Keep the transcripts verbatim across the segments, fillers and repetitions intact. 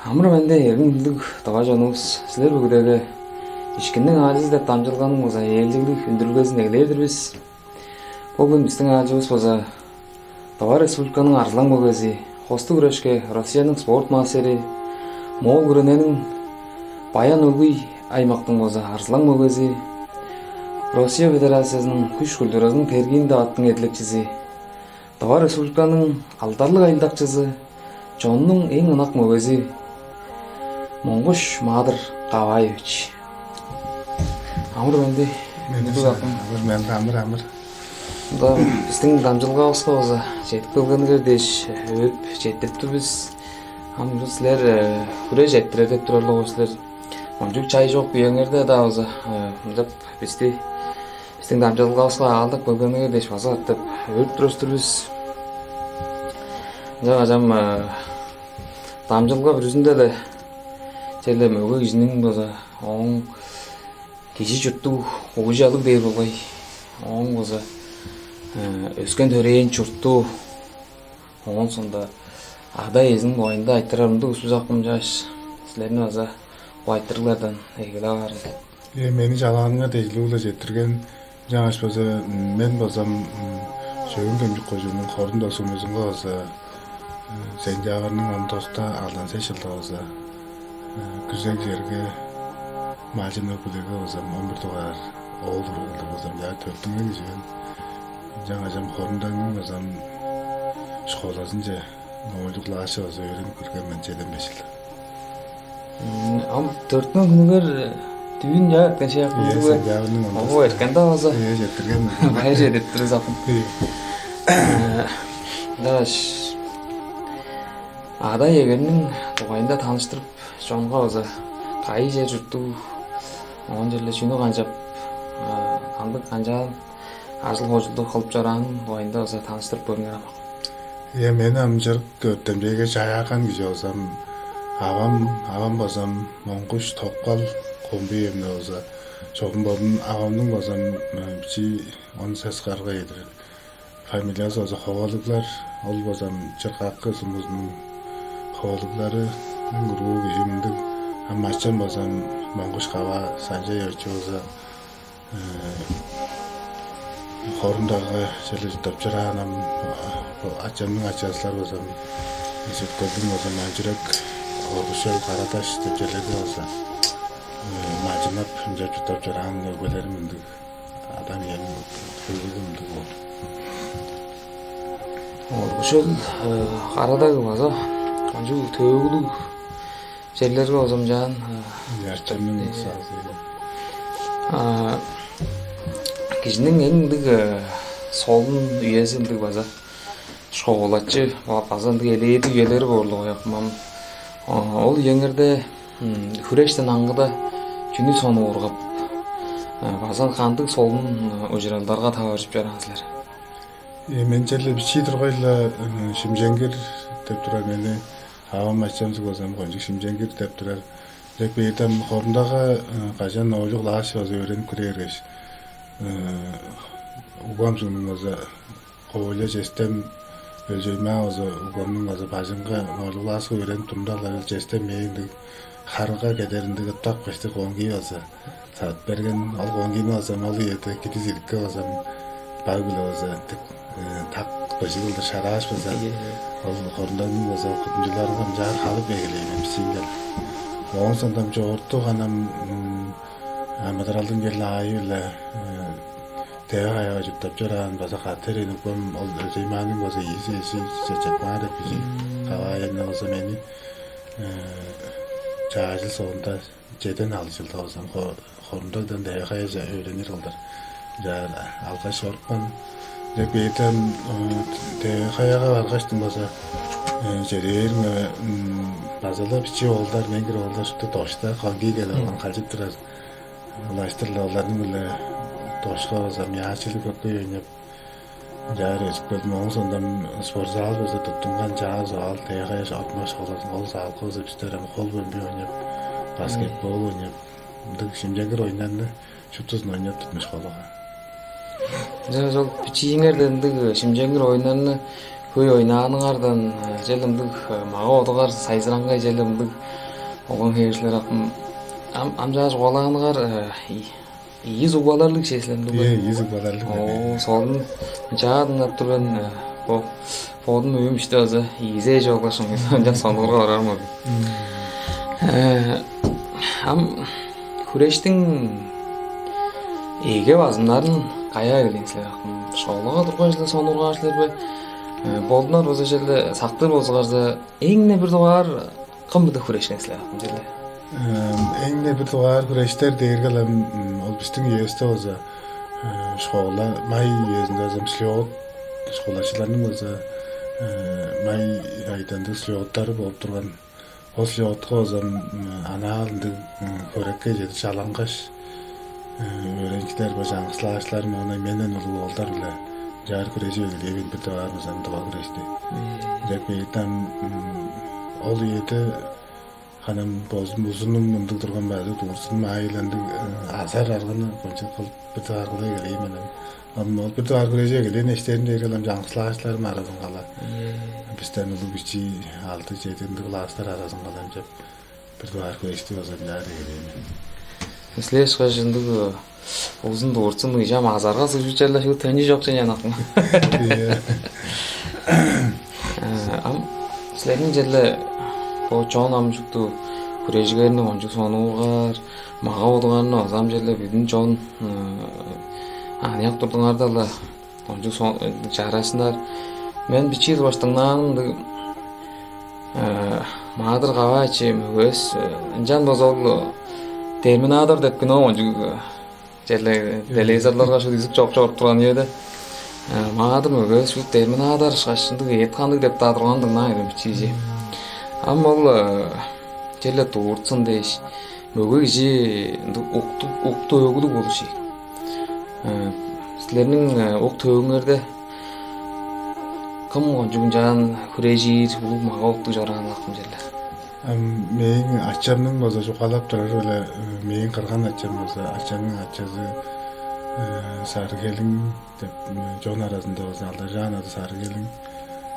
Амыр-менди, эргим хүндүлүг тыва чонувус, силер бүгүдеге «Ишкинниң аалчызы» деп дамчыдылганың база ээлчеглиг үндүрүлгезин эгелээр-дир бис. Бо хүн бистиң аалчывыс база Тыва Республиканың арзылаң мөгези, хостуг хүрешке Россияның спорт мастери, Моол күрүнениң Баян-Өлгий аймактың база арзылаң мөгези, Россия Федерациязының күш-культуразының тергиин деп аттың эдилекчизи, Тыва Республиканың алдарлыг ажылдакчызы, чоннуң эң ынак мөгези Монгуш Маадыр Каваевич. Амыр-менди, Мен Мундуг Акын. Амыр-менди, амыр-амыр. Мында бистиң дамчыдылгавыска база чедип келгениңер дээш, өөрүп четтирип тур бис. Ам бо силер, э, хүреш эрттирер деп турар-ла болгай силер. Кончуг чай чок үеңерде-даа база, э, мынчап бисти, бистиң дамчыдылгавыска аалдап келгениңер дээш база катап өөрүп турар-дыр бис. Ынчангаш ам, э, дамчыдылга бүрүзүнде-ле черле мөге кижиниң база ооң кижи чурттуг, кугужалыг дээр болгай. Ооң база, э, өскен-төрээн чурту, оон соонда ада-иезиниң дугайында айтырар мындыг улус бис, акым, ынчангаш силерни база бо айтырыглардан эгелеп аар мен. Э, мени чалааныңар дегжилиг-биле четтирген, ынчангаш база, м, мен базам, м, Чөөн-Хемчик кожууннуң Хорум-Даг сумузунга база, м, сентябрьның он тосту алдан сес чылда база, м, күзел черге малчын өг-бүлеге базам он бир дугаар оол уруглар базам, чаа, төрүттүнген кижи мен. Ынчангаш ам Хорум-Дагның базам школазынче ноолчук классче база өөренип кирген мен, чеден беш чылда. М, ам төрүттүнген хүнүңер, э, дүүн, чаа, эрткен шак. Ийе, күндү. Сентябрьның он тосту. Ого, эрткен-даа база. Ийе, четтирген. Байыр чедирип тур бис, акым. Ийе. Э, даш, ада-иеңерниң дугайында таныштырып, чонга база кайы чер чурттуг, оон черле чүнү канчап, э, кандыг канчаан ажыл-хожулду кылып чораанын дугайында база таныштырып көрүңер, ам. Ийе, мен ам чырык өртемчейге чаяаган кижи болзам, авам, авам болзам Монгуш Токпал Комбуй эмне болза, чогум бодум авамның болзам, э, бичии он сес карга чедир. Фамилиязы болза Ховалыглар, ол болзам Чыргакы сумузунуң Ховалыгларының уруу кижи мындыг. Ам ачам болзам Монгуш Каваа Санчаевич болза, э, Хорум-Дагга черле чурттап чораан, ам, э, бо ачамның ачазылар болзам Сүт-Хөлдүң болза Манчүрек, Оргушел, Кара-Даш деп черлерде болза, э, малчыннап, ынча чурттап чораан өгбелерим мындыг. Адам ием хөглүг мындыг болду. Оргушел, э, Кара-Даг база кончуг төөгүлүг черлерге болза ынчаан, э, Ачамның, э, саазы. А, кижиниң эң ындыг, э, солун үези ындыг база школачы, ба-, база ындыг элээди үелери боор-ла болгай, акым. Ам, а, ол үеңерде, м, хүрештен аңгыда чүнү сонуургап, э, база кандыг солун, э, ужуралдарга таваржып чораан силер? Э, мен черле бичии тургай-ла, м, шимченгир деп турар, мени авам, ачам суг болзам кончуг шимченгир деп турар. Дек бээрден Хорум-Дагга, э, кажан ноолчук классче база өөренип кире бергеш, э, угбам сугнуң база Ковалче честен, Өлчей-Маа база угбамның база бажыңга ноолчук класска өөренип турумда, алар честен мээң ындыг харыга кедер ындыг ыттак бештиг коңги база садып берген. Ол коңгини база ол үеде кидис ирикке база баг-биле база ындыг, э, так быжыг кылдыр шарааш база, ийе, ол Хорум-Дагның база кудумчуларынга мынчаар халып эгелээн мен, бичиимден. Оон соонда чогуртуг анам, м, амыдыралдың кел аайы-биле, э, Теве-Хаяга чурттап чораан, база катер үнүпкем, ол Өлчей-Мааның база ийи сээси Чечек-Маа деп кижи, Каваа эмне база мени, э, чаа чыл соонда, чеден алды чылда болзам, Хо-, Хорум-Дагдан Теве-Хаяже өөренир кылдыр чаа алгаш чорупкан. Дек бээрден, э, Теве-Хаяга баргаштың база, э, чедээрим, э, м, база-ла бичии оолдар, меңгир оолдар шупту дошта, коңги кел алган, халчып турар. Улаштыр-ла оларның-биле дошка база мячылыг көккей ойнап, чаар өзүп келдим. Оон соонда спортзал база туттунган, чаа зал, Теве-Хая отмаш холазын, ол залга база бистер ам хол бөмбей ойнап, баскетбол ойнап, мындыг шимченгир оюннарны шуптузун ойнап турдум школага. Ынчангаш ол бичииңерде ындыг шимченгир оюннарны хөй ойнааныңардан, э, черле мындыг, э, мага-бодуңар сайзыраңгай, черле мындыг болган хевирлер акым. Ам, ам чаа чугаалааныңар, э, и-, ийи сугбаларлыг чүве силер мындыг бе? Ийе, ийи сугбаларлыг. Оо, солун чаа дыңнап тур мен, э, бо бодум өйүм ишти база ийизе эже болгаш ынчан сонуурга барарым ол. Э, ам хүрештиң эге базымнарын каяа эгелээн силер акым? Школага турган силер сонуургаар силер бе? Э, болдунар болза черле сактыр болзуңарза, эң-не бир дугаар кым-биле хүрешкен силер акым черле? Эм, эң-не бир дугаар хүрештер дээрге-ле, м, ол бистиң үевисте болза, э, школа май үезинде болза слёт, школачыларның болза, э, май айдандыг слёттары болуп турган. Ол слётка болза, м, анаал ындыг, м, хөрекке чедир чалангаш, э, өөреникчилер бо чаңгыс класстарым, оон менден улуг оолдар-биле чаар хүрежип эгелээбин бир дугаар болза дугаар хүрешти. Мм. Ынчап кээрге ам, м, ол үеде ханам бозум узунум мындыг турган база дуурцун маайландыг, э, азар арганы кончуг кылып бир дугаар кылып эгелээн мен. Ам ол бир дугаар хүрежип эгелээн эштерим дээрге ам чаңгыс класстарым аразынга-ла. Ийе. Бистен улуг бичии алды, чеди ындыг класстар аразынга-ла ынчап бир дугаар хүрешти база бияар эгелээн мен. Силер ышкаш ындыг, э, узун дуурцун ынчам азарга сыгжып черле шуут төнчү чок чен янакын. Ийе. Э, ам силерниң черле бо чон ам шупту хүрежиңерни кончуг сонуургаар, мага-бодуңарны база ам черле бүдүн чон, э, аныяк турдуңарда-ла кончуг со-, э, чарашсынар. Мен бичии тургаш дыңнааным ындыг, э, Маадыр Каваевич мөгевис, э, ынчан болза ол, э, Терминатор деп кино кончуг, э, черле, э, телевизорларга шуут үзүк чоруп чоруп турган үеде, э, Маадыр мөгевис шуут Терминатор ышкаш ындыг эът ханныг деп-даа турганын дыңнаан эвес мен бичииже. Ам ол, э, черле дуурцун дээш, мөге кижи ындыг укту, укту өөгүлүг болур чүве. Э, силерниң, э, ук-төөгүңерде кым кончуг ынчаар хүрежир, улуг мага-боттуг чораан-ла акым черле? Ам мээң ачамның болза чугаалап турары-биле, э, мээң кырган ачам болза, ачамның ачазы, э, Сарыг-Хелиң деп, м, чон аразында болза алдаржаан ады Сарыг-Хелиң.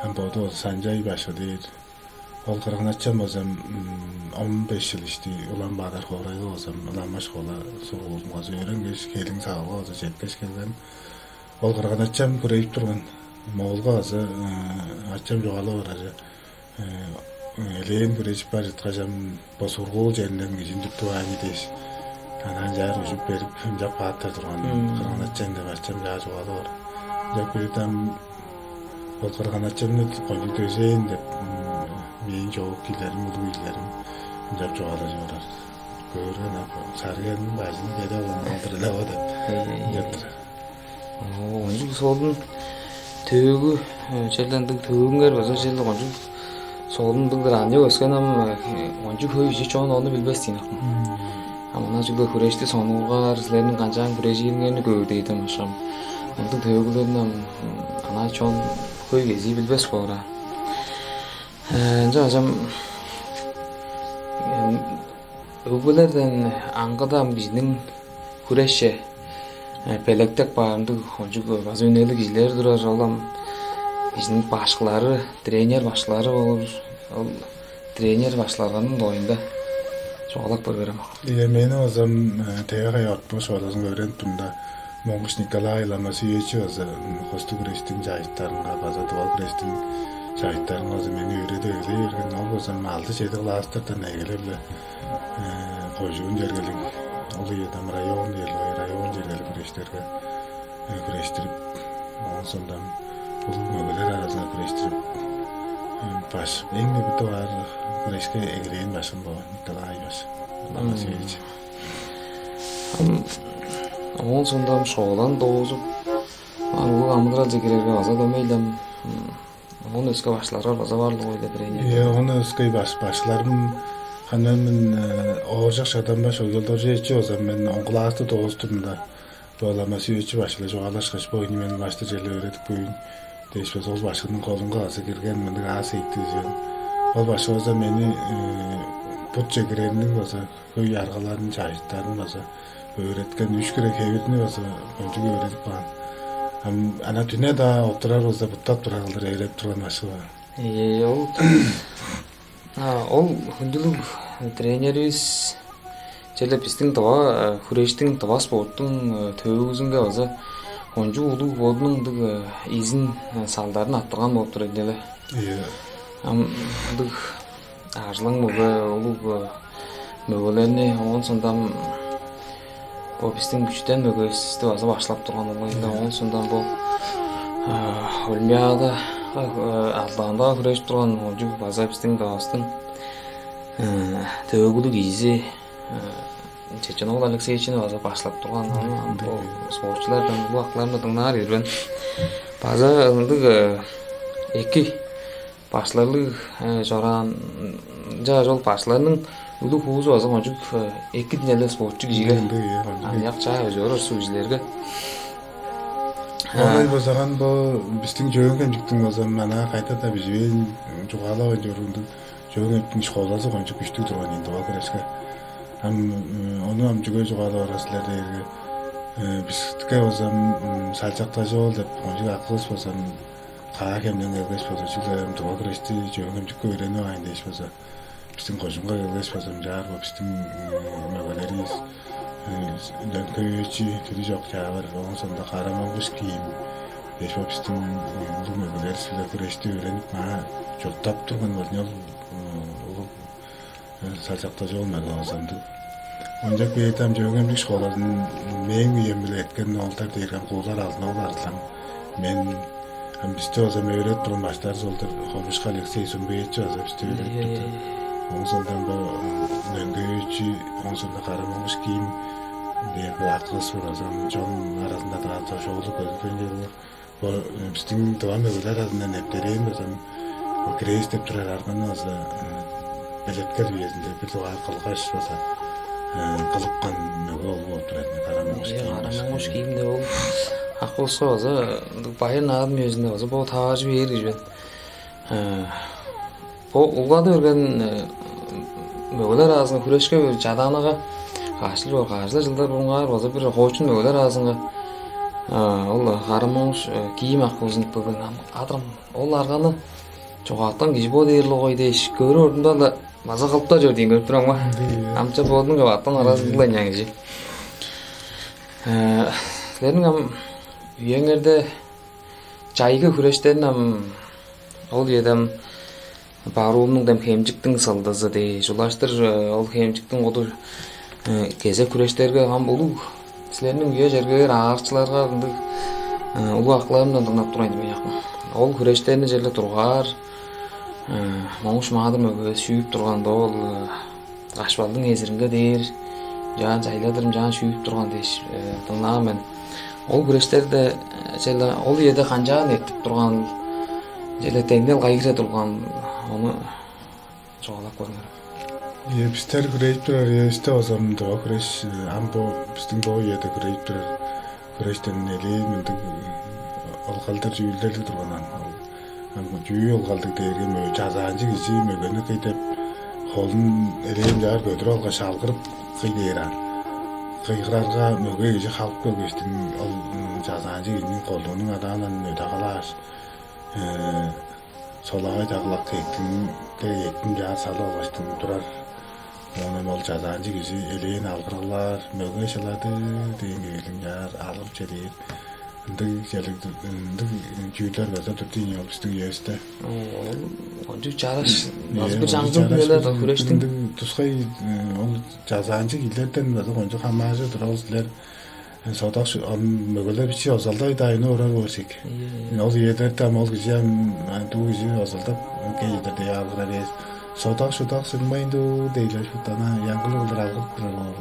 Ам боду болза Санчай башкы дээр. Ол кырган-ачам болза, м, он беш чыл ишти Улан-Баатар хоорайга болза, ам ылаңгыш школа сургуулунга өөренгеш, Хелиң-Сагылга болза четкеш келген. Ол кырган-ачам хүрежип турган. Моолга база, э, ачам чугаалап орары. Э, элээн хүрежип бар чыткаш, ам бо сургуул черинден кижи үндүртүп аайын дээш, анаа ынчаар үжүп берип, ынчап кааптар турган. Мм. Кырган-ачам деп ачам чаа чугаалап ор. Ынчап кээрде ам ол кырган-ачамны кончуг дөзээн деп, м, мээң чоок кижилерим, улуг кижилерим ынчап чугаалажып орар. Көөрге, ынак, Сарыг-Хелиң бажыңы кеде алган кылдыр эле бо деп. Ийе, ийе. Ынчап турар. Оо, кончуг солун төөгү, э, черле ындыг төөгүңер база черле кончуг солун ындыг-дыр. Аныяк өскен ам, э, кончуг хөй кижи чон ону билбес дийин акым. Мм. А мына чүгле хүрешти сонуургаар, силерниң канчаар хүрежириңерни көөр дээди ам ашкам. Ындыг төөгүлерни ам, м, анаа чон хөй кезии билбес боор аа. Э, ынчангаш ам, э, өгбелерден аңгыда ам кижиниң хүрешче, э, белеткеп каар ындыг кончуг база үнелиг кижилер турар, ол ам кижиниң башкылары, тренер башкылары болур. Ол тренер башкыларыңарның дугайында чугаалап көрүңерем. Ийе, мени база, э, Теве-Хай ортумак школазынга өөренип турумда, Монгуш Николай Ламасыевич база, м, хостуг хүрештиң чажыттарынга, база тыва хүрештиң чажыттарынга база мени өөредип эгелей берген. Ол база ам алды-чеди класстардан эгелеп-ле, э, кожуун чергелиг, ол үеде ам район дээр-ле, район чергелиг хүрештерге, э, хүрештирип, оон соонда ам улуг мөгелер аразынга хүрештирип, э, баш-, эң-не бир дугаар хүрешке эгелээн башкым бо Николай башкы, Ламасыевич. Ам, оон соонда ам школаны доозуп, ам улуг амыдыралче кирерге база дөмей-ле ам, м, оон өске башкыларыңар база бар-ла болгай деп, тренер. Ийе, оон өске баш-, башкыларым, ханам мен, э, Ооржак Шаданбаш, Оёл Доржуевич болза, мен он классты доозуп турумда, бо Ламасыевич башкы-биле чугаалашкаш, бо ийни мени баштыр черле өөредип көрүң дээш, база ол башкының колунга база кирген, мындыг аас-эъттиг кижи. Ол башкы болза мени, э, бутче киреримниң база хөй аргаларын, чажыттарын база өөреткен, үш хире хевирни база кончуг өөредип каан. Ам ана дүне-даа оттурар болза, буттап тура кылдыр ээреп турган башкы бар. Ээ, ол а, ол хүндүлүг тренеривис черле бистиң тыва, э, хүрештиң, тыва спорттуң, э, төөгүзүнге база кончуг улуг бодунуң ындыг, э, изин, э, салдарын арттырган болуп турар ийин але. Ийе. Ам ындыг ажылаң мөге, улуг, э, мөгелерни, оон соондан бо бистиң күчүтен мөгевисти база баштап турган ол ийин. Оон соондан бо, э, Олимпиада, э, алдаанда хүрежип турган, кончуг база бистиң Тывавыстың, э, төөгүлүг ийизи, э, Чечен-оол Алексеевичини база баштап турган. Аны бо спортчулардан, улуг акыларымдан дыңнаар ирбен. База ындыг, э, эки башкыларлыг, э, чораан, ынчаар ол башкыларның улуг хуузу база кончуг, э, эки динеле спортчу кижиге. Ындыг, ындыг, ийе, кончуг. Аныяк чаа өзүп орар улус кижилерге. Оон болза ам бо бистиң Чөөн-Хемчиктиң болза, ам анаа кайда-даа биживээн, чугаалавайн чоруур ындыг, Чөөн-Хемчиктиң школазы кончуг күштүг турган ийин тыва хүрешке. Ам, м, ону ам чүге чугаалап орар силер дээрге, э, биске болза ам, м, Салчак Дажы-оол деп кончуг акывыс болза ам, Каа-Хемден келгеш болза, чүгле ам тыва хүрешти Чөөн-Хемчикке өөренип аайн дээш болза, бистиң кожуунга келгеш болза, ынчаар бо бистиң, м, мөгелеривис, м, Дөңкей Өөчү, Түдү Чок-Чаавар, оон соонда Кара-Монгуш Киим дээш, бо бистиң, м, улуг мөгелеривис-биле хүрешти өөренип, маа чурттап турган болза, ол, м, улуг, м, Салчак Дажы-оол мөге болза ындыг. Ынчап кээрде ам Чөөн-Хемчик школазын мээң үем-биле эрткен оолдар дээрге ам Куулар Алдын-оол Арзылаң, мен, ам бисти база мөөреп турган баштаар солдур Хомушку Алексей Сумбуевич база бисти өөредип турду. Оон соондан бо, м, Дөңкей Өөчү, оон соонда Кара-Монгуш Киим дээр бир акывыс бар, база ам чон аразында-даа дошоолуг көдүрген чоруур. Бо, э, бистиң тыва мөгелер аразындан нептерээн база ам бо крейс деп турар арганы база, э, белеткел үезинде бир дугаар кылгаш база, э, кылыпкан мөге ол болуп турар ийин, Кара-Монгуш Киим. Кара-Монгуш Киим деп ол акывыска база ындыг байыр-наадым үезинде база бо таваржы бээр кижи мен. Э, бо улгады берген, э, мөгелер аразынга, хүрешке бир чадаанага каш чыл боор, каш чыл, чылдар бурунгаар база бир хоочун мөгелер аразынга, э, ол Кара-Монгуш, э, Киим акывыс ынтыгын ам адырам. Ол арганы чугаалаткан кижи бо дээр-ле болгай дээш, көрүп ордумда-ла база кылыптар чор дийин, көрүп турам го. Ам чаа бодунуң чугаалаткан аразы-ла ынчан кижи. Э, силерниң ам үеңерде чайгы хүрештерин ам ол үеде ам Барыын-Хемниң дем Хемчиктиң сылдызы дээш, улаштыр, э, ол Хемчиктиң куду, э, кезек хүрештерге ам улуг, силерниң үе-чергелер аарыкчыларга ындыг, э, улуг акыларымдан дыңнап турган ийин, бо чакта. Ол хүрештерни черле дургаар, э, Монгуш Маадыр мөгевис шүүп турган, бо ол, э, Кашпалдың эзиринге дээр чаан чайладырым, чаан шүүп турган дээш, э, дыңнаан мен. Ол хүрештерде, э, черле ол үеде канчаар эртип турган, черле деңнел кайы хире турган, ону чугаалап көрүңерем. Ийе, бистер хүрежип турар үевисте база ам тыва хүреш, э, ам бо бистиң бо үеде хүрежип турар хүрештен элээн мындыг, э, ылгалдыр чүүлдерлиг турган ам. Ол Ам чүү ылгалдыг дээрге, мө-, чазаанчы кижи мөгени кый деп, холун элээн чаар көдүрүп алгаш, алгырып кый дээр аан. Кыйгырарга, мөге кижи халып келгештиң, ол, м, чазаанчы кижиниң колдуунуң адаандан өде калааш, э, солагай чагылак эъттиң, дег эъттин чаар салып алгаштың турар. Оон ам ол чазаанчы кижи элээн алгыргылаар, мөге шылады дээн хевирлиг чаар алгырып чедээр. Ындыг черлиг, ындыг чүүлдер база турду ийин ол бистиң үевисте. Ол кончуг чараш, база бир чаңгыл чүүлер-дир, хүрештиң. Ындыг тускай, э, ол чазаанчы кижилерден база кончуг хамааржыр-дыр ол силер. Э, содак шу-, ам мөгелер бичии озалдай-даа үнүп орар боор чек. Ийе, ийе. Ол үелерде ам ол кижи ам, а, дуу кижи озалдап, кежидир дей алгырар эвес. Содак-шудак сыңмайн дуу дейлер, шуптана янгылыг кылдыр алгырып турар боор.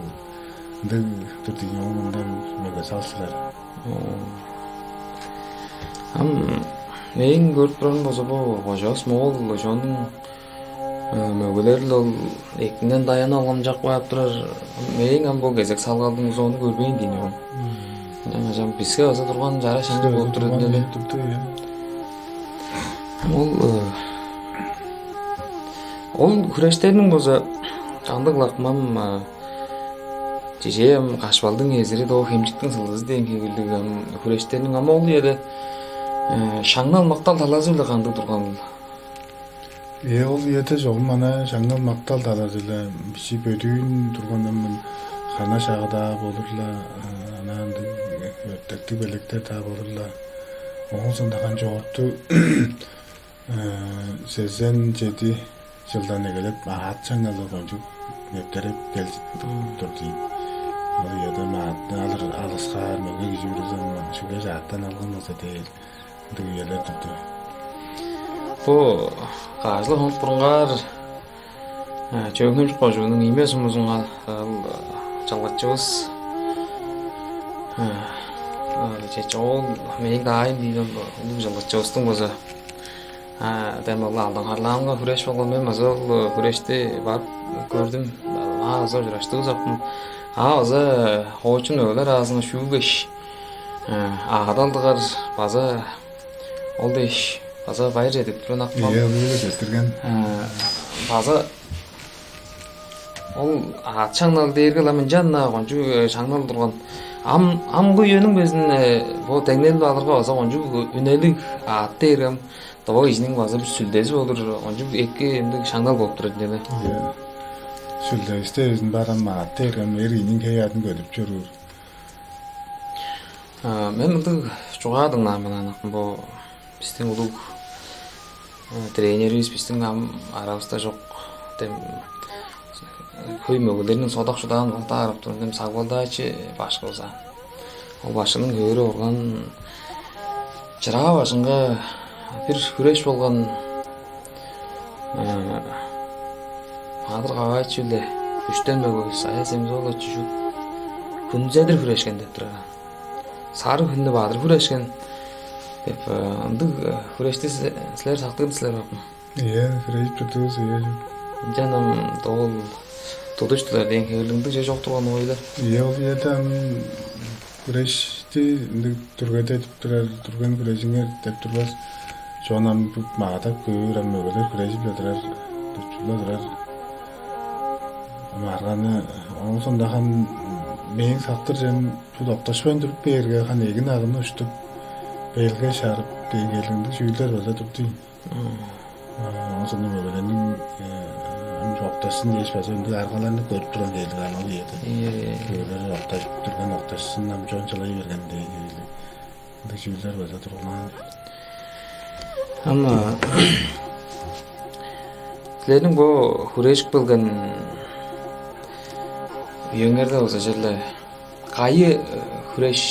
Ындыг турду ийин, ол мындан мөге салчылар. Оо. Ам мээң көрүп турарым болза, бо кожавыс моол чоннуң, э, мөгелери-ле ол эъттинден даян алган чак баап турар. Мээң ам бо кезек салгалдың узоону көрбейн дийин ол. Ынчангаш ам биске база турган чара шаңныг болуп турар турган ийин. Турду, ийе. Ол, э, ол хүрештерниң болза кандыг-ла кымам, э, Чижээ ам Кашпалдың эзири, доо Хемчиктиң сылдызы дээн хевирлиг ам хүрештерниң ам ол үеде, э, шаңнал-мактал талазы-биле кандыг турган ол? Ээ, ол үеде чогум ана шаңнал-мактал талазы-биле бичии бөдүүн турган, ам хана шагы-даа болур-ла, э, анаа ындыг өртектиг белектер-даа болур-ла. Ооң соонда хан чоорту, э, сезен чеди чылдан эгелеп аът шаңналы кончуг нептереп кел тур дийин. Ол үеде ам аътты алыр, алыксаар, мөге кижи бүрүзү ам шүге аъттан алган болза дээр, ындыг үелер турду. Бо Каажылыг хонук бурунгаар, э, Чөөн-Хемчик кожууннуң Ийме сумузунга, э, чалгатчывыс, э, э, чече ол мээң даайым дээн улуг чалгатчывыстың база, а, дем ол алдын харлаамга хүреш болган. Мен база ол, э, хүрешти барып көрдүм. А, база ужураштывыс аппын. А, база, э, хоочун мөгелер аразынга шүүгеш, э, аадалдыгар база ол дээш база байыр чедирип турган аппын. Ийе, ол-биле четтирген. Э, база ол аът шаңнал дээрге-ле ам ынчан-на кончуг, э, шаңнал турган. Ам, амгы үениң безин, э, бо деңнел алырга база кончуг үнелиг аът дээрге ам доо кижиниң база бир сүлдези болур, кончуг эки ындыг шаңнал болуп турар ийин але. Ийе. Сүлдевисте безин бар ам аът дээрге ам эр кижиниң хей-аъдын көдүрүп чоруур. А, мен мындыг чугаа дыңнаан мен, анаа бо бистиң улуг, э, тренеривис, бистиң ам аравыста чок, дем, э, хөй мөгелерниң содак-шудаан кылдыр арып турган дем Сагвалдаачы башкывыс аан. Ол башкының хөөрү орган чыраа бажыңга бир хүреш болган, э, Баатыр Каваевич-биле Күштен мөге Саяс Эмзолович чү хүнзедир хүрешкен деп турар. Сарыг хүннү бадыр хүрешкен деп, э, ындыг, э, хүрешти силе-, силер сактыр силер бе, аппын? Ийе, хүрежип турдувус, ийе. Ынчан ам доо ол тудуш-дулар дээн хевирлиг ындыг чүве чок турган, ойла. Ийе, ол үеде ам хүрешти ындыг дүргедедип турар, дүрген хүрежиңер деп турбас. Чон ам бут маадап көөр, ам мөгелер хүрежип-ле турар, дурчуп-ла турар. Ам арганы, ооң соонда хан мээң сактыр чүвем, бут окташпайн туруп бээрге, хан эгин-агыны уштуп, белге шарып дээн хевирлиг ындыг чүүлдер база турду ийин. Мм. А, ооң соонда мөгелерниң, э, ам окташсын дээш база ындыг аргаларны көрүп турган хевирлиг аан ол үеде. Ийе, ийе, ийе. Мөгелер октажып турган, окташсын, ам чон чылай берген дээн хевирлиг ындыг чүүлдер база турган. Ам, а, силерниң бо хүрежип келген үеңерде болза черле кайы, э, хүреш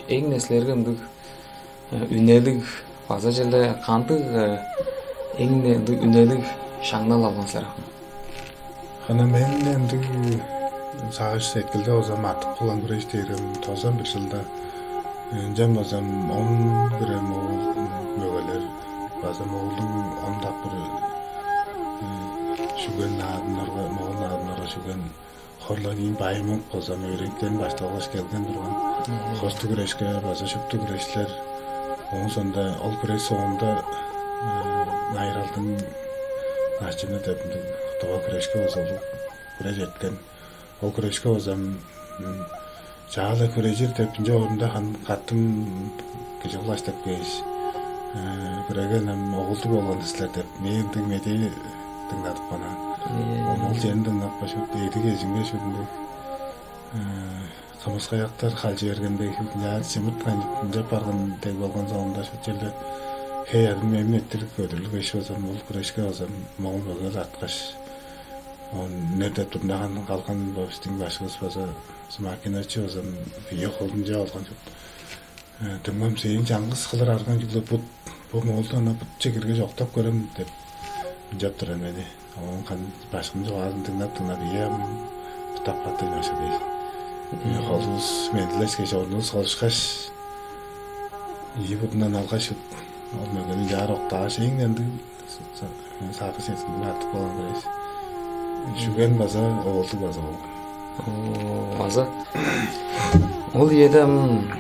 эң-не силерге ындыг, э, үнелиг, база черле кандыг, э, эң-не ындыг үнелиг шаңнал алган силер, аппын? Хана мен ындыг сагыш-сеткилде болза ам артып калган хүреш дээрге ам тозан бир чылда, э, ынчан болза ам он хире моол, м, мөгелер, база моолдуң он дакпыр, э, шүген наадымнарга, моол наадымнарга шүген, хорлал ийин Баймук болза ам өөреникчилерин баштап алгаш келген турган. Мгм. Хостуг хүрешке база шупту хүрештер. Ооң соонда ол хүреш соонда, э, Найыралдың Начыны деп ындыг тыва хүрешке база улуг хүреш эрткен. Ол хүрешке база ам, м, чаа-ла хүрежир деп, ынча орунда хан каттым кижи кылаштап кээш, э, «Хүреген ам оголдуг болган силер» деп, мээң ындыг медээ дыңнадып каан. Э. Ону ол черин дыңнапкаш, эдиги эжимге шуут ындыг, э, кымыскаяктар халчы бергендей, шуут ынчаар чымыткан, ынчап барган дег болган соонда, шуут черле хей-аъдым эмин эрттирип көдүрлүп кээш, база ол хүрешке база моол мөгелер арткаш, оон үнер деп турда, хан калган бо бистиң башкывыс база Сымакинович база үе холунче алган чорду. Э, «Дуңмам, сээң чаңгыс кылыр аргаң чүгле бут, бо моолду ана бутче киргеш октап көрем» деп ынчап турар мен. Оон хан башкымның чугаазын дыңнап-дыңнап, «Ийе, ам бутап каптайн башка» дээш. Э, холувус мендилешкеш, орнувус холушкаш, ийи будундан алгаш, ол мөгени чаар октааш, эң ындыг са-, сагыш-сеткилим артып калган дээш. Шүген база, оолдуг база болган. Оо, база. Ол үеде, м,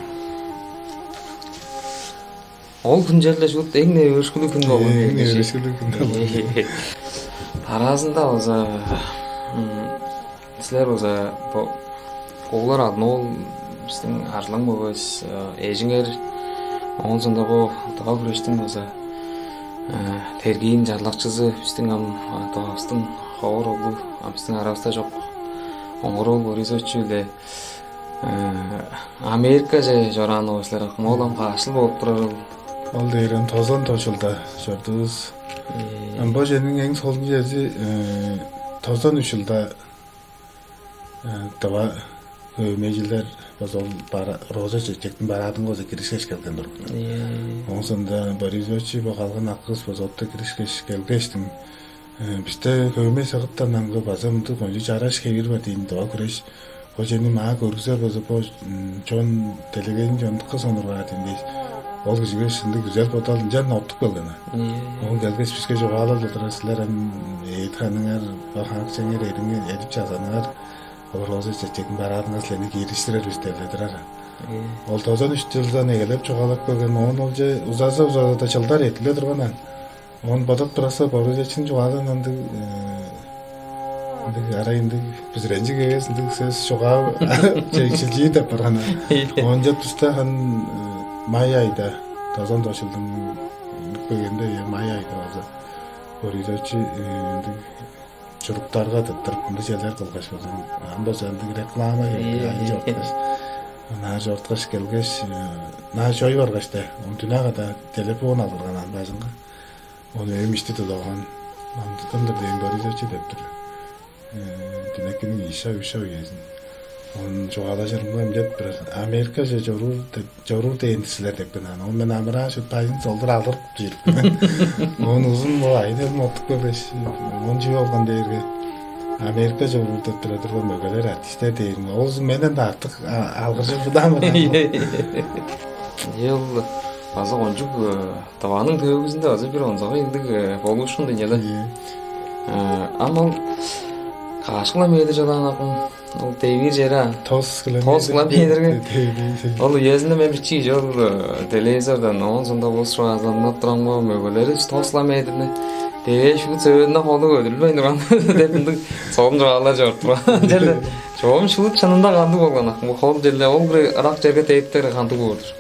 ол хүн черле шуут эң-не өөрүшкүлүг хүн болган. Э, эң-не өөрүшкүлүг хүн болган. Аразында база, м, силер база бо Оглар Алдын-оол, бистиң арзылаң мөгевис, эжиңер, оон соонда бо тыва хүрештиң база тергиин чарлакчызы, бистиң ам Тывавыстың ховар оглу, а бистиң аравыста чок Оңгар-оол Борисович-биле Америкаже чораан болгай силер акым, ол ам каш чыл болуп турарыл? Ол дээрге тозан тос чылда чордувус. Ам бо черниң эң солун чери тозан үш чылда тыва хөөмейжилер база ол бара Роза Чечектиң бараадынга база киришкеш келген турган. Ооң соонда Борисович бо калган акывыс база отта киришкеш келгештиң, бисте хөөмей сыгыттан аңгы база мындыг кончуг чараш хевир бар дийин, тыва хүреш. Бо чемни маа көргүзер болза, бо чон делегейин чондукка сонургаар дийин дээш, ол кижиге шынды күзел бодал ынчан оттуп келген. Оон келгеш биске чугаалап турар: «Силер ам эът ханыңар, бо хаак чеңер эриңер, эдип чазаныңар, ол Роза Чечектиң бараадынга силерни киириштирер бис» деп турар. Ол тозан үш чылдан эгелеп чугаалап келген, оон олче узаза-узазада чылдар эртиле турган аан. Оон бодап турарса, Борисовичиниң чугаалаан ындыг, ындыг арай ындыг бүзүренчиг эвес, ындыг сөс чугаа чегшилчии деп барган. Оон чоп туста хан май айда, тозан тос чылдың бөгенде, май айда база Борисович ындыг чуруктарга тыттырып, ындыг черлер кылгаш болза, ам болза ындыг реклама айын чорткаш, ынаар чорткаш келгеш, ынаар чой баргаш-та, оон дүне када телефон алгырган аан бажыңга. Ону өөм ишти тудуп алган. Мамдыктан-дыр дээн Борисович деп тур. Дүнекиниң ийи шак, үш шак үезин. Оон чугаалажырымга, ам деп турар: «Америкаже чоруур деп, чоруур дээн-дир силер» деп каан. Оон мен амырааш, бажын солдур алдырып чыдып мен. Оон узун бо айын-элим оттуп келгеш, оон чүү болган дээрге, Америка чоруур деп тура турган мөгелер, артистер дээрин. Ол узун менден-даа артык алгыржып шыдаан мен. Ол база кончуг Тываның төөгүзүнде база бир онзагай ындыг болуушкун дийин але. Ам ол каш километр чылаан акым, ол девиир чери аан. Тос километр. Тос километрге. Ол үезинде мен бичии чол телевизордан, оон соонда улус чугаалап турган бо мөгелери тос километрни дээш, шуут сөөлүнде холу көдүрүлбейн турган деп ындыг солун чугаалар чоруп турган. Черле чогум шуут чынында кандыг болган акым? Бо хол черле ол бир ырак черге дээптер кандыг боор-дур?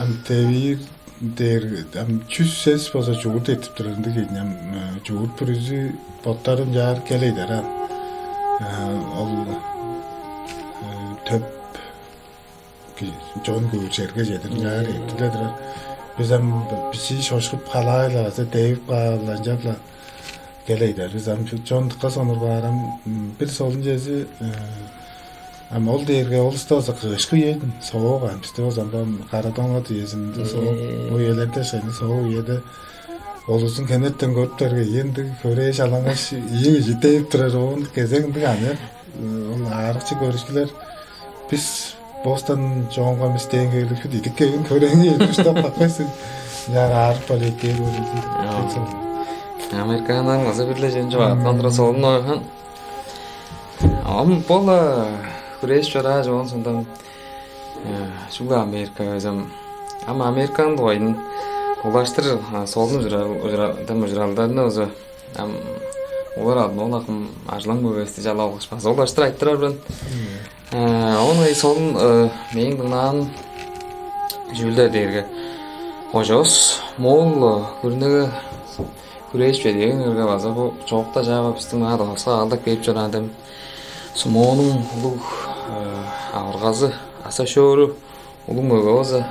Ам девиир дээр ам чүс сес болза чуурт эртип турар ындыг ийин. Ам чуурт бүрүзү боттары ынчаар келейдер аан. Ол төп чон көөр черге чедир ынчаар эртип-ле турар. Бис ам бичии шошкуп халаай-ла база девип каап-ла, ынчап-ла келейдер. Бис ам чондукка сонур баарам. Бир солун чези, ам ол дээрге ол улуста база кышкы үе-дир, соок аан. Бисте болза ам кара доңат үезинде соок, бо үелерде шайны соок үеде ол улустуң хенертен көрүптерге, ийи ындыг хөрээн шалаңгаш ийи кижи девип турар, оон кезек ындыг аныяк ол аарыкчы көрүкчүлер: «Бис бостан чоонга бис дээн хевирлиг шуут идик кевин хөрээн кевирлиг уштап капкайсың». Яар аарып болуйт дээр көрүнчү. Американнар база бир-ле чүвени чугаалаткан турар, солун ойган. Ам бо-ла хүрээш чорааш, оон соондан чүгле Америка безем. Ам Американың дугайын улаштыр солун ужуралдарны база ам олар алдын ол акым ажылаң бөбести чалап алгаш база улаштыр айтырар мен. Оон ай солун мээң дыңнаан чүүлдер дээрге, кожоос моол күрүнеге хүрээш бедиэгиңерге база бо чоокта чаава бистиң маа доска аалдап кээп чораан дем сумоонуң улуг авыргазы аса шоору улуг мөге болза,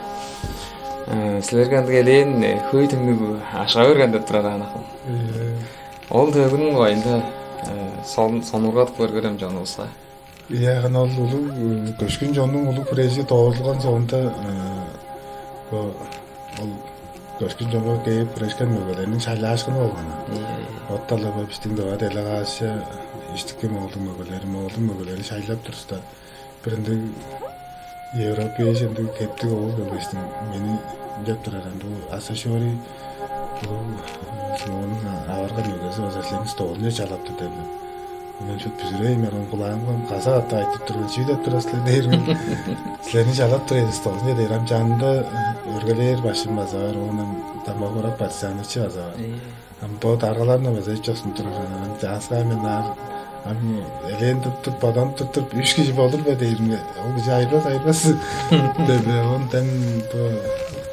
силерге ындыг элээн хөй түңнүг ашка берген деп турар аан акым. Ол төөгүнүң дугайында сонургадып көргерем чонувуска. Ийе, хан ол улуг көшкүн чоннуң улуг хүрээжи доорулган соонда бо ол көшкүн чонго кээп хүрешкен мөгелерниң шайлаашкыны болган. Оттала бо бистиң дыва делегация иштики моолдуң мөгелери, моолдуң мөгелери шайлап турувуста, бир ындыг европейже ындыг кептиг оол келгештиң мени деп турар ындыг Асашори, бул Симоннуң аварга мөгези база силерниң столунче чалап тур деп. Мен шут бүзүрей мен оң кулаамга каза катап айтып турган чүү деп турар силер дээрин. Силерни чалап тур эди столунче дээр. Ам чанында өргелээр башым база бар, оон ам дамбак орап партизанычы база бар. Ам бо даргаларны база эч чоксун турар. Ам чааска мен аар Ам элээн туруп-туруп, бодап туруп-туруп, үш кижи болур бе дээримге, ол кижи айырбас, айырбас деп. Оон ден бо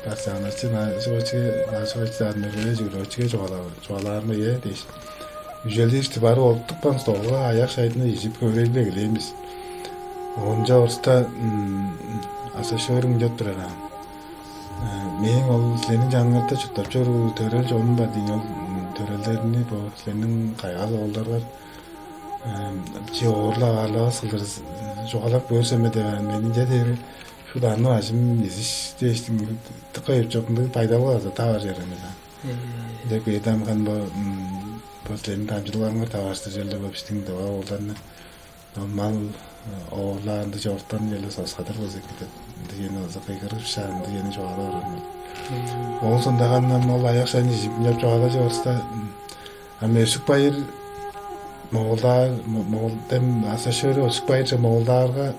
Бассаанович, Нашовичке, Нашович даан мөргүлей чүгүрүп, очуге чугаалаар, чугаалаарымга, «Ээ» дээш. Үжелдээш, барып олуртупкан столга аяк шайны ижип, хөөрелдип эгелээн бис. Оон ча орста Асашорум деп турар аан. Мээң ол силерниң чаныңарда чурттап чоруур төрел чонум бар дийин, ол төрелдерни бо силерниң кайгал оолдарга чи оорлап аарлавас кылдыр чугаалап көөр сен бе деп аан. Мен ынча дээри шуут аны бажым изиш дээштиң, дыка эпчок ындыг байдалга база таваржы берген мен аан. Деп кээденган бо бо силерниң дамчыдылгаңар таварышты черле бо биштиң дыва оолдарны мал оорлаанды чоруктан черле соскадыр болза эки деп, ындыг чени база кыйгырып шаар, ындыг чени чугаалап орармын. Оон сондаган ам ол аяк шайны ижип, ынчап чугаалажып орста, ам Өсүк Байыр Моголдаар, Моголден Асашору Өсүк Байырче Моголдаарга,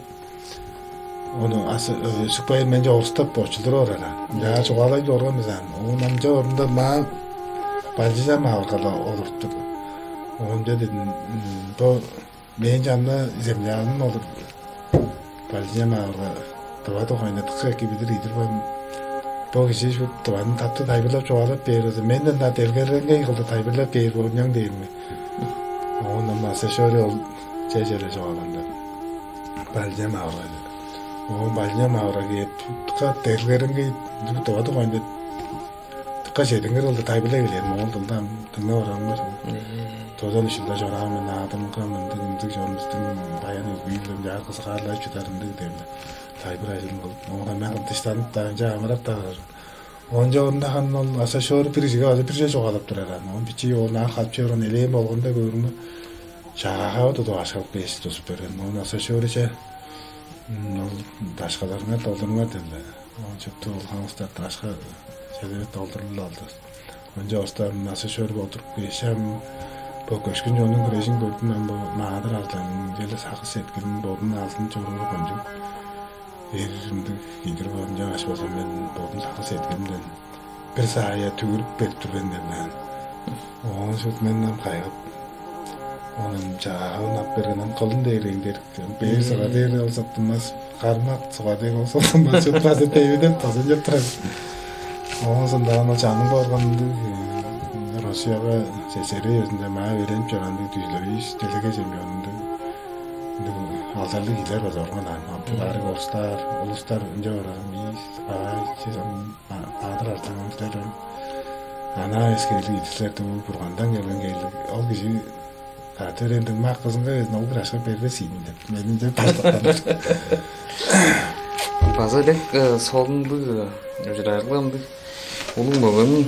ону Өсүк Байыр менче орустап очулдуруп орар. Ынчаар чугаалай-ла орган бис аан. Оон ам ча орунда маа Балчыжам авыргада олуруптур. Оон ча дедим, бо мээң чанымда землянам олур. Балчыжам авырга тыва дугайында дыка эки билир ийдир баан. Бо кижи шуут тываны таптыг тайылбырлап чугаалап бээр болза, менден-даа делгереңгей кылдыр тайылбырлап бээр боор ыйнаан дээримге. Оон ам Асашору ол чеже-ле чугаалаан. Балчыжам авырга. Оон Балчыжам авырга кээп, дыка делгереңгей, дыка тыва дугайында дыка чедингир кылдыр тайылбырлай бээр, моол дылда ам дыңнап орарымга. Тозан үш чылда чораан мен, аадымга мындыг-мындыг чон бистиң баян өгбелерин чаа кызыгаарлажып чыдар ындыг деп-ле тайылбыр ажылын кылып, оон мен дыштанып-даа, ынча амырап-даа баар. Оон ча орунда харын ол Асашору бир кижиге база бир чүве чугаалап турар аан. Оон бичии оон ак халып чоруур элээн болганда көөрүмге, чагаага тудуп, акша алып кээш тузуп берген. Оон Асашору че ол дашкаларыңар долдуруңар диле. Оон чөптүг ол хамык-даа дашка чедевет долдурулуп алды. Ынча остаан Асашору олуруп кээш ам бо көшкүн чоннуң хүрежин көрдүм. Ам бо Маадыр Арзылаңның черле сагыш-сеткилин, бодунуң алзын чоруур кончуг эр ындыг кижи-дир бо. Ынчангаш болза мен бодум сагыш-сеткилимден бир саая түгүрүп берип тур мен деп аан. Оон шуут мен ам кайгап, оон ам чагаавын ап берген, ам кылын дээр эңдерик, бээр суга дээр ол соктунмас, кармак суга дээр ол соктунмас, чут база девидеп тозан чоп турар. Оон сондаган ол чанынга барган ындыг Россияга, СССР үезинде маа өөренип чораан ындыг Дүзүлевич делеге чемпионунуң ындыг алдарлыг кижилер база барган аан. Ам бир арыг орустар, улустар ынча барган, мисс Баай, сиз ам Баадыр Артанов силер ам анаа эскейлиг идислер дуу, Бургандан келген кээрлиг. Ол кижи кады өрээндиг мак кызынга безин ол бир ашка бербес ийин деп мени ынча баштапкан. База элек солундуг ужурарлык ындыг улуг мөгениң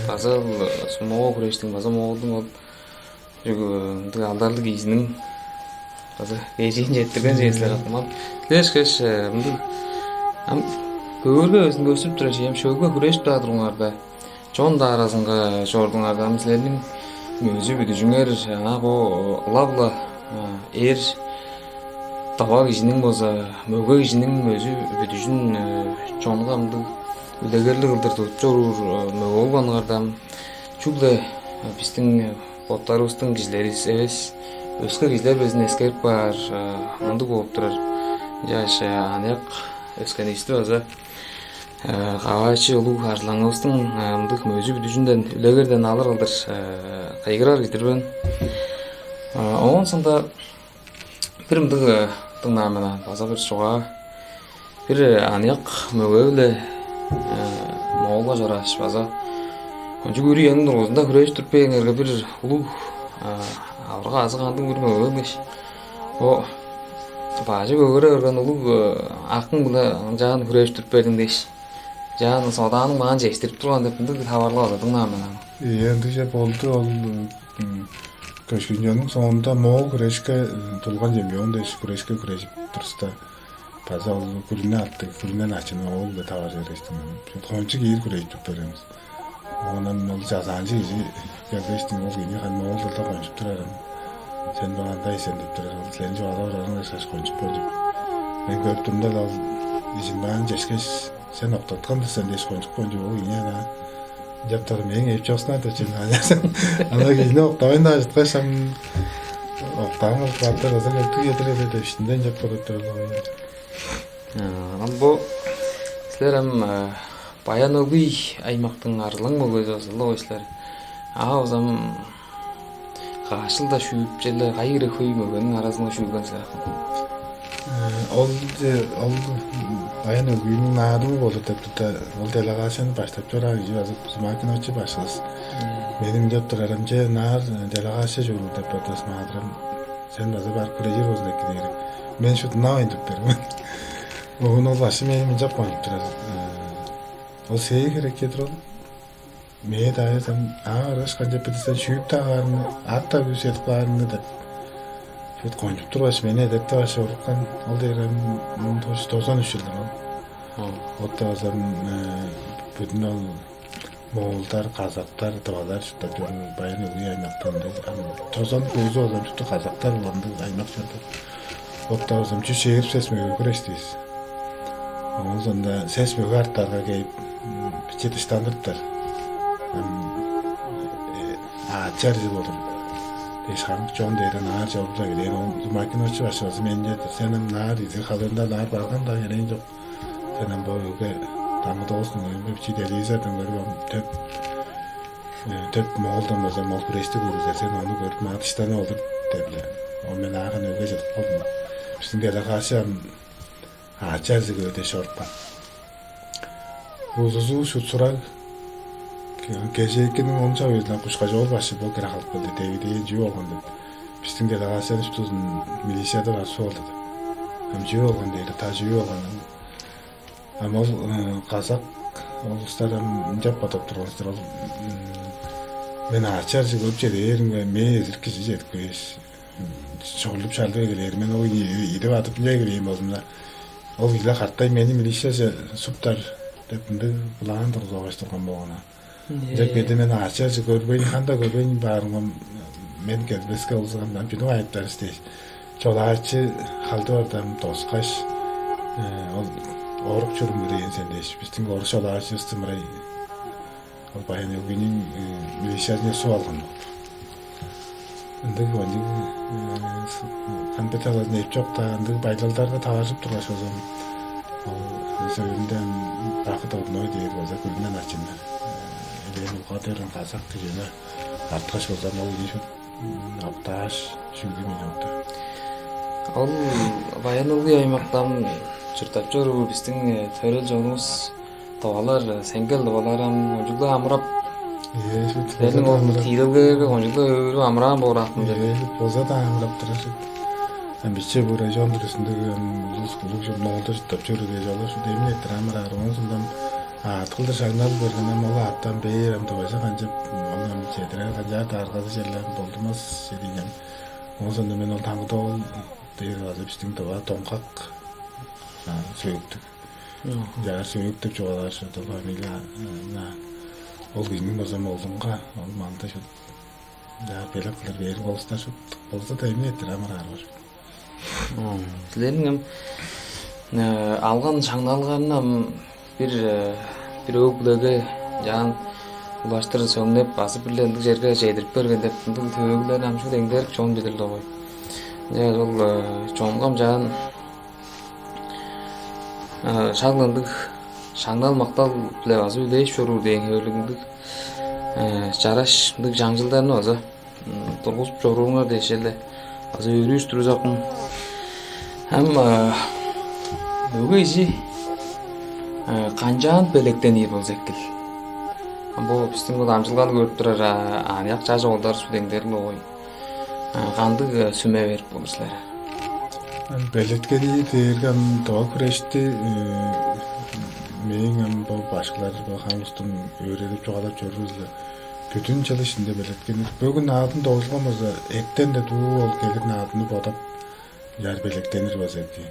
база ол сумоо хүрештиң база моолдуң ол ындыг алдарлыг кижиниң база кежиин четтирген чүве силер апкан. Дилээшкеш, мындыг ам көөрге безин көстүп турар чүве ам шөлге хүрежип-даа туруңарда, чон дааразынга чордуңарда, ам силерниң мөзү-бүдүжүңер аңаа бо ылап-ла эр тыва кижиниң база мөге кижиниң мөзү-бүдүжүн чонга ындыг үлегерлиг кылдыр тудуп чоруур мөге болганыңарда, ам чүгле бистиң боттарывыстың кижилеривис эвес, өске кижилер безин эскерип каар мындыг болуп турар. Ынчаш аныяк өскенивисти база кавайчы улуг арзылаңывыстың мындыг мөзү-бүдүжүнден, үлегерден алыр кылдыр кыйгырар кижи-дир мен. Оон соонда бир мындыг дыңнаан мен аан, база бир чугаа. Бир аныяк мөге-биле моолга чорааш, база кончуг үр үениң дургузунда хүрежип туруп бээриңерге, бир улуг авырга азы кандыг бир мөге келгеш, бо бажы көгере берген улуг акың-биле ынчаан хүрежип туруп бердиң дээш, ынчаан содааның маан чештирип турган деп мындыг таварылга база дыңнаан мен аан. Ийе, ындыг чүве болду. Ол көшкүнчениң соонда моол хүрешке тулган чемпион дээш хүрешке хүрежип турувуста, база ол күрүне аттыг, күрүне начын оол-биле таваржы берген. Кончуг ийи хүрежип туруп берген бис. Оон ол чазаанчы кижи келгештиң, ол кижи харын моол дылда кончуп турар аан. «Сен бо кандай сен?» — деп турар. «Ол силерниң чугаалап орарыңар ышкаш кончуп кончуп. Мен көрүп турумда-ла, ол ижинмээн чешкеш, сен октаткан-дыр сен» дээш кончуп кончуп, ол кижи ана ынчап тура, мээң эп чоксунар деп чүве аан. Ана кижини октавайн-даа чыткаш, ам Октаан кылып каапкан аза көктүг эдир эле деп иштинден чок болуп турар. Ам бо силер ам Баян-Өгүй аймактың арзылаң мөгези база-ла болгай силер. А озам каш чылда шүүпчеле, кайы хире хөй мөгениң аразынга шүүген силер акын? Ол же ол Баян-Өгүйнүң наадымы болду деп турда, ол делегацияны баштап чораан кижи база Зумакин очу башкывыс. Мени мынчап турарым че, наар делегация чоруур деп бардывыс маадырам. Сен база барып күрежир болзун эки дээри. Мен шуут ынавайн туруп берген мен. Оон ол башкы мени мынчап кончуп турар. Ол сээң херекке турар. Мээ-даа эвес ам, аңаа ыргаш канчап билирсен, шүүп-даа каарыңны, ат-даа күүседип каарыңны деп. Шуут кончуп тургаш, мени эдертип аш орупкан. Ол дээрге ам тозан үш чылдыр ол. Отта база бүдүн ол моолдар, казактар, тывалар чурттап чоруур Баян-Өгүй аймактан. Ам тозан кузу база чуртту казактар уландыг аймак чорду. Оттавызым чүс чээрби сес мөге күреш-тивис. Оон соонда сес мөге артарга кээп, биче дыштандырыптар. Ам аачар чыл болур дээш, хамык чон дээрге наар чорудуп эгелээр. Оон Зумакин очу башкывыс менче-дир: «Сен ам наар изиг халыында наар барган-даа херээң чок. Сен ам бо өгге дамыдывыстың өйүнге бичии телевизордан көрүп, ам төп төп моолдан база мол күрести көргүзер, сен ону көрүп, маа дыштанып олур» деп-ле. Оон мен аахан өгге чыдып калдым. Бистиң делегация ам аачар чыгыы дээш чорупкан. Узузу шут сураг кежээкиниң он чавыызындан кушкаш, ол башчы бо кире халып келди. «Девидиен чүү болган?» — деп. Бистиң делегацияны шуптузун милицияда барып суалдады. Ам чүү болган дээри, та чүү болган? Ам ол казак улустар ам ынчап бодап турган-дыр ол: «Мен аачар чыгып чедээринге, мээ эзирик кижи чедип кээш, чорлуп-шарлып эгелээр, мен ол ийи-, ийди бадып-ла эгелээн болзумза, ол кижи-ле катай мени милицияже суптар» — деп, ындыг былаан тургузуп алгаш турган болган. Ынчап кээрде мен аачар чыгып көрбейн, ханда көрбейн баарымга, мен келбеске, олзуган ам чүнү айыптарыс дээш, чолаачы халды бардам доскаш, ол орук чурум үрээн сен дээш, бистиң орус чолаачывысты мырай ол Баян-Өгүйнүң милициязынче суп алган болду. Ындыг, ындыг конфет алазын эп чок-даа, ындыг байдалдарга таваржып тургаш, озам ол сөөлүнде ам бакыт орной дээр база күлүнен ачыннар. Элээн улгады берген казак кижини арткаш болзам, ол кижи шуут октааш, шүглү мени окта. Ол Баян-Өгүй аймактан чурттап чоруур бистиң төрел чонувус, тывалар, сеңгел тывалар ам кончуг-ла амырап, Ээ, шуут силерниң болза ол амырап. Тиилелгеңерге кончуг-ла өөрүп амыраан боор аапкын деп. Ээ, шуут болза-даа амырап турар шуут. Ам биче бо район бүрүзүндеги ам улус, улуг чон моолда чурттап чоруур дээш, олар шуут эмин эрттир амыраар. Оон соонда ам аът кылдыр шаңнал берген, ам ол аъттан бээр ам тываже канчап, ону ам чедирер канчаар дааргазы черле ам болдунмас чедиин ам. Оон соонда мен ол Таңгыт-оол дээр база бистиң тыва доңгак сөөктүг. Чаар сөөк деп чугаалаар шуут ол фамилия. Ол кижиниң база молдунга ол малды шуут чаар белек кылдыр бээр болза, шуут болза-даа эмин эрттир амыраар боор. Силерниң ам алган шаңналыңарны ам бир бир өг-бүлеге чаан улаштыр сөңнеп, база бир-ле ындыг черге чедирип берген деп, ындыг төөгүлерни ам шуут эңдерик чон билир-ле болгай. Ынчангаш ол чонга ам чаан шак ындыг шаңнал-мактал-биле база үлээш чоруур дээн хевирлиг ындыг чараш ындыг чаңчылдарны база тургузуп чорууруңар дээш эле база өөрүүр-дүр бис акым. Ам мөге кижи канчаан белектенир болза эки-л? Ам бо бистиң бо дамчыдылганы көрүп турар аныяк чаш оолдар шуут эңдерик-ле болгай. Кандыг сүме берип болур силер? Белеткении дээрге ам тыва хүрешти мээң ам бо башкылар, бо хамык улустуң өөредип чугаалап чоруур-ла, бүдүн чыл иштинде белеткенир. Бөгүн наадым доозулган болза, эртен-не дуу ол келир наадымны бодап, чаар белеткенир болза эки.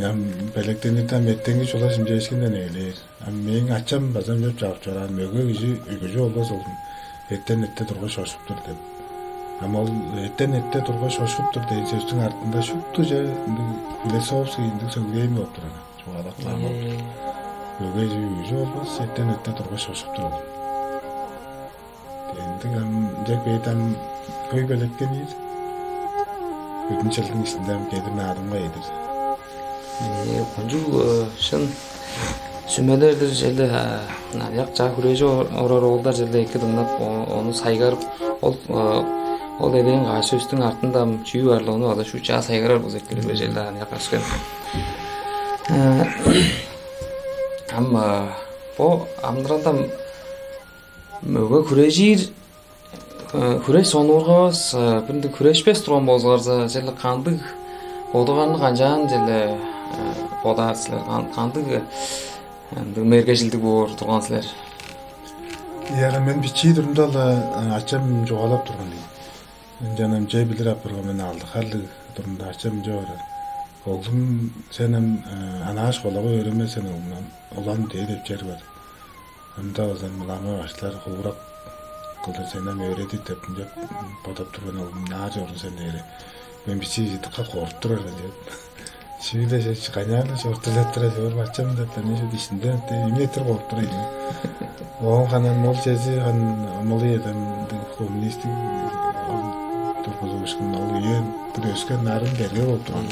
Ам белеткенирде ам эртенги чула шимчээшкинден эгелээр. Ам мээң ачам база мөп чагып чораан, мөге кижи үгүжү болбас оглум, эртен эрте тургаш чоршуп тур деп. Ам ол эртен эрте тургаш чоршуп тур дээн сөстүң артында шупту чүве ындыг философский ындыг сөглээн болуп турар, чугаалап каан болуп тур. Мөге кижи үгүжү болбас, эртен эрте тургаш чоршуп тур ол. Ындыг ам ынча бээдам хөй белеткенир. Бүдүн чылдың иштинде кедир наадымга эдир. Э, кончуг, э, шын сүмелер-дир черле, а, аныяк чаа хүрежип ор-, орар оолдар черле эки дыңнап, о-, ону сайгарып, ол, э, ол элээн каш сөстүң артында ам чүү бар-ла, ону база шуут чаа сайгарар болза эки-ле бе, черле аныяк өскен. Э, ам, э, бо амыдыралда ам мөге хүрежир, э, хүреш сонуургавас, э, бир ындыг хүрешпес турган болзуңарза, черле кандыг, бодуңарны канчаан черле, э, бодаар силер? Кан-, кандыг, э, ындыг мергежилдиг боор турган силер? Ийе, мен бичии турумда-ла, э, ачам чугаалап турган ийин. Ынчан ам чүве билир апарган мен, алды харлыг турумда ачам чугаалап: «Оглум, сен ам, э, анааш школага өөренмес сен, оглум, улан дээр деп чер бар. Ында база мылаңгы башкылар ховурак кылдыр сени ам өөредир деп, ынчап бодап турган, оглум, ынаар чорду сен» дээри. Мен бичии дыка коргуп турар мен деп. Чүү-ле чеч канчаар-ла чорду деп турар, чорум ачам деп, мен шуут иштимден эмне-дир коргуп турар ийин. Оон ханан ол чези хан мылый эдем, ындыг коммунистиг, ол тургузуушкун, ол үен бир өскен нарын берге болуп турган.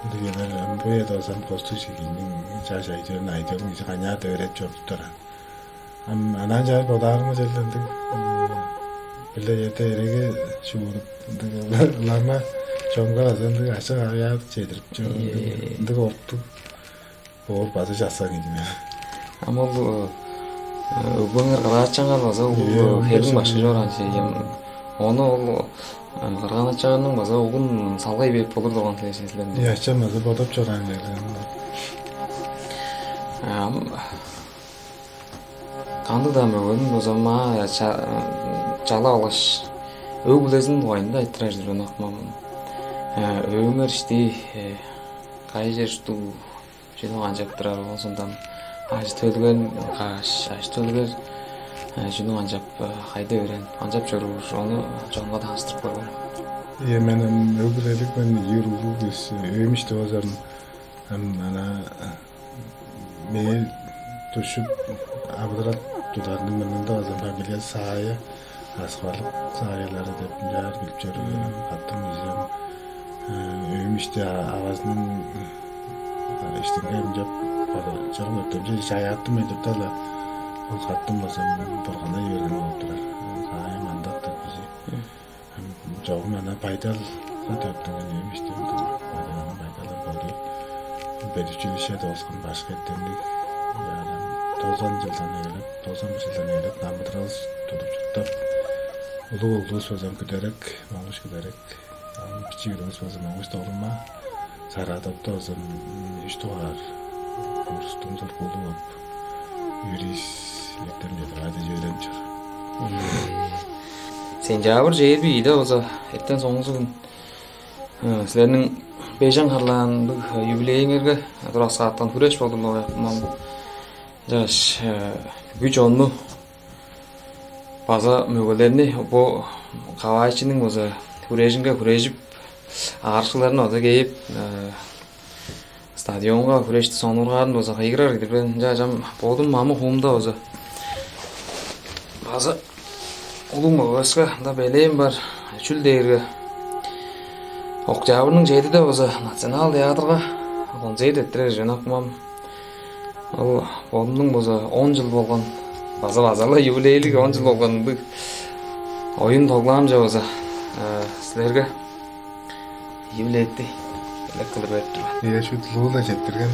Ындыг эдер, ам бо эде база ам костуг чигиниң чаш айдыырын, айдыырын кижи канчаар-даа өөредип чорудуптар. Ам анаа чаа бодаарымга, черле ындыг, м, бир-ле черде эреге шуурунуп, ындыг ылама чонга база ындыг ачы-хавыяа чедирип чор, ындыг, ындыг оруктуг боор база часкан кижи мен. Ам ол, э, өгбеңер, кырган-ачаңар база улуг, ийе, хериг башкы чораан чүве ийин. Ону ол, э, кырган-ачаңарның база угун салгай берип болур турган силер, силерниң. Ийе, ачам база бодап чораан черле. Ам кандыг-даа мөгениң база маа ча-, чалап алгаш, өг-бүлезиниң дугайында айтырар чүве ынак мен. Э, өөңер ишти, э, кайы чер, чүнү канчап турар, оон соонда ам ажы-төлүнге каш, ажы-төлүңер, э, чүнү канчап, э, кайда өөренип, канчап чоруур, ону чонга таныштырып көрүңер. Ийе, мен ам өг-бүлелиг мен, ийи уруглуг кижи, өөм ишти база ам, ам анаа, э, мээ душчуп, амыдырап тударының мурнунда база фамилия Саая, Аскы-Барлык Саалары деп ынчаар билип чоруур мен. Каттым кижи ам, э, өөм ишти а-, авазының, э, иштинге ынчап, база чырым өртемче чаяаттым мен деп-даа-ла, ол каттым база ам бурганнай берген болуп турар. Саая Мандат деп кижи. Ам чогум анаа байдалга төрүттүнген өөм ишти, ындыг байдалга, байдалдар болду. Педучилище дооскан башкы эртемниг. Ынчаар ам тозан чылдан эгелеп, тозан бир чылдан эгелеп, амыдыралывыс тудуп чурттап, улуг оглувус база ам Күдерек, Монгуш Күдерек. Ам бичии уруувус база Монгуш Долума, Саратовта база, м, үш дугаар курстуң сургуулу болуп, юрист эртемче-даа дээш өөренип чор. Сентябрь чээрби ийиде база эртен соңгузу хүн, э, силерниң бежен харлаандыг, э, юбилейиңерге тураскааткан хүреш болду, ону ояктыман. Чаш, э, бүгү чонну база мөгелерни бо кавайчының база хүрежинге хүрежип, аарыкчыларны база кээп, э, стадионга хүрешти сонуургаарын база кыйгырар кижи-дир мен. Ынча ам бодум амы-хуумда база, база улуг мөгевиске ында белээм бар. Чүл дээрге, октябрьның чедиде база Национал театрга концерт эрттирер чүве ынак мен. Ол бодумнуң база он чыл болган, база, база-ла юбилейлиг он чыл болган ындыг оюн-тоглаамче база, э, силерге юбилейти элек кылдыр берип тур мен. Ийе, шуут улуу-ла четтирген.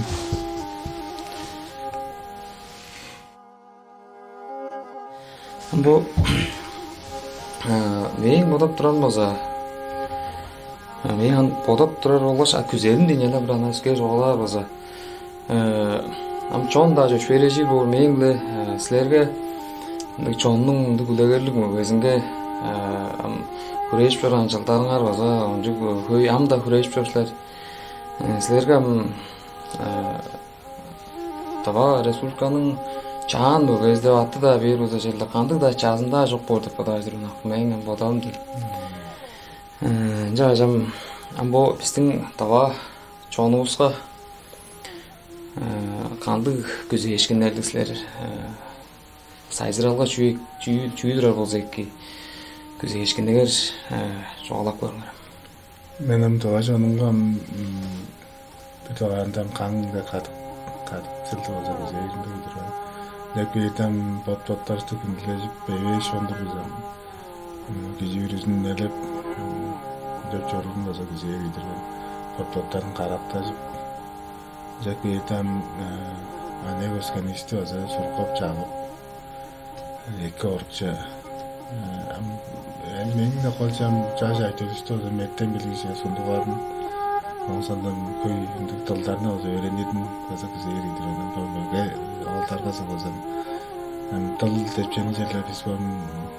Бо, э, мээң бодап турарым база, э, мээң ам бодап турар болгаш, а, күзелим дийин, эле бир анаа өскээр чугаалаар база. Э, ам чон-даа чөпшээрежир боор, мээң-биле, э, силерге, ындыг чоннуң ындыг үлегерлиг мөгезинге, э, ам хүрежип чораан чылдарыңар база кончуг, э, хөй, ам-даа хүрежип чор силер. Э, силерге ам, э, Тыва Республиканың чаан мөгези деп атты-даа бээр болза, черле кандыг-даа чазын-даа чок боор деп бодаар-дыр мен, мээң ам бодалым дийин. Э, ынчангаш ам, ам бо бистиң тыва чонувуска, э, кандыг күзээшкиннерлиг силер, э, сайзыралга чүү, чүү, чүү турар болза эки, күзээшкиннигер, э, чугаалап көрүңерем. Мен ам тыва чонумга ам бир дугаарында ам каң-даа кадык кадык чылды болза күзээринде кыйдырган. Деп кээдем бот-боттарывысты хүндүлежип, бевээш ондур бис ам. Кижи бүрүзүн үнелеп, деп чоруурун база күзээр ийдирген. Бот-боттарын карактажып, ынча кээдем аныяк өскенивисти база сургап-чагып, эки орукче. Ам мээң-даа кол чам чаш айтырыышты база меттен билгиже сундугаарын, оон сондон хөй ындыг дылдарны база өөренирин база күзээр ийдирген. Бо мөге оолдарга база ам дыл деп чүвени черле бис бо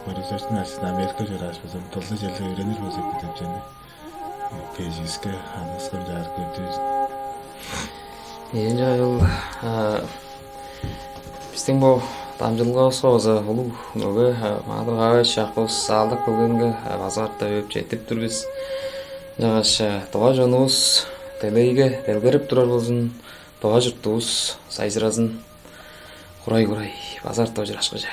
Борисовичтиң ачызын Америка чорааш база дылды черле өөренир болза эки деп чүвени кежииске аңыскын чаар көдүбүз. Ээн чайыл. Биздиң бо дамчылгавыска база улуг мөге маадыр каавай шакывыс аалдап келгенге база катап өп четтип тур бис. Ынчангаш тыва чонувус делегейге делгерип турар болзун, тыва чуртувус сайзыразын. Курай-курай база катап ужурашкыже.